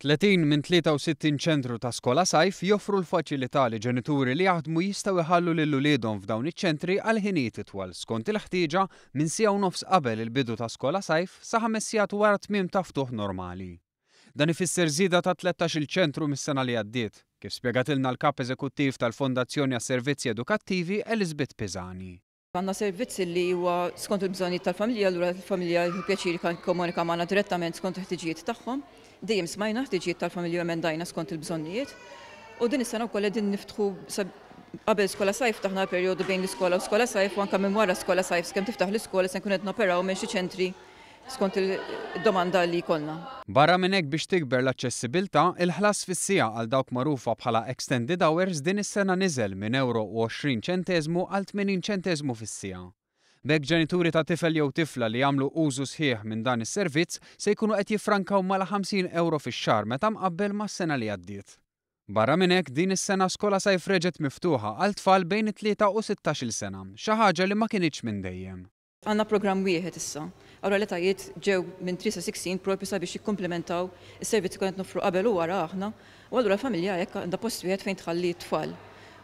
30 minn 63 ċentru ta' Skolasajf joffru l-faċilità li ġenituri li jaħdmu jistgħu jħallu lil uliedhom f'dawn iċ-ċentri għal ħinijiet itwal skont il-ħtieġa minn siegħa u nofs qabel il-bidu ta' Skolasajf sa ħames sigħat wara t-tmiem ta' ftuħ normali. Dan ifisser żieda ta' 13-il ċentru mis-sena li għaddiet, kif spjegatilna l-Kap Eżekuttiv tal-Fondazzjoni għas-Servizzi Edukattivi Elizabeth Pisani. Għandna servizz li huwa skont il-bżonnijiet tal-familja, allura l-familja jieħu pjaċir jikkomunika magħna direttament skont il-ħtiġijiet tagħhom. Dejjem smajna ħtiġijiet tal-familji u emendajna skont il-bżonnijiet. U din is-sena wkoll qegħdin niftħu qabel skola sajf ftaħna perjodu bejn l-iskola u skola sajf u anke minn wara skola sajf sakemm tiftaħ l-iskola se nkunu qed noperaw minn xi ċentri skont id-domanda li jkollna. Barra minn hekk biex tikber l-aċċessibilità, il-ħlas fis-siegħa għal dawk magħrufa bħala extended hours din is-sena niżel minn ewro u 20 ċenteżmu għal 80 ċenteżmu fis-siegħa. B'hekk ġenituri ta' tifel jew tifla li jagħmlu użu sħiħ minn dan is-servizz se jkunu qed jiffrankaw mal-50 ewro fix-xahar meta mqabbel mas-sena li għaddiet. Barra minn hekk, din is-sena Skolasajf reġgħet miftuħa għal tfal bejn it-tlieta u 16-il sena, xi ħaġa li ma kinitx minn dejjem. Għandna programm wieħed issa. Allura l-etajiet ġew minn 3 sa 16 propju sabiex jikkumplimentaw is-servizzi konna qed noffru qabel u wara aħna u allura l-familja hekk għandha post wieħed fejn tħalli t-tfal.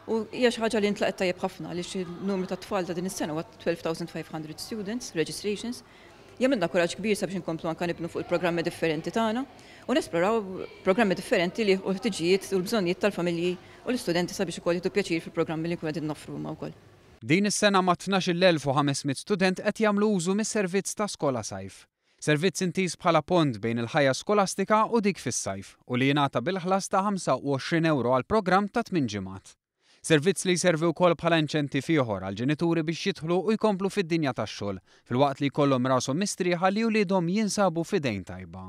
U hija xi ħaġa li ntlaqgħet tajjeb ħafna għaliex in-numru ta' tfal ta' din is-sena huwa 12,500 students registrations. Jagħmilna kuraġġ kbir sabiex inkomplu anke nibnu fuq il-programmi differenti tagħna u nesploraw programmi differenti li jilħqu l-ħtiġijiet u l-bżonnijiet tal-familji u l-istudenti sabiex ukoll jieħdu pjaċir fil-programmi li nkunu qegħdin noffru huma wkoll. Din is-sena mat-12,500 student qed jagħmlu użu mis-servizz ta' Skolasajf. Servizz intiż bħala pont bejn il-ħajja skolastika u dik fis-sajf u li jingħata bil-ħlas ta' 25 ewro għal programm ta' tmien ġimgħat. Servizz li jservi wkoll bħala inċentiv ieħor għall-ġenituri biex jidħlu u jkomplu fid-dinja tax-xogħol filwaqt li jkollhom rashom mistrieħa li uliedhom jinsabu f'idejn tajba.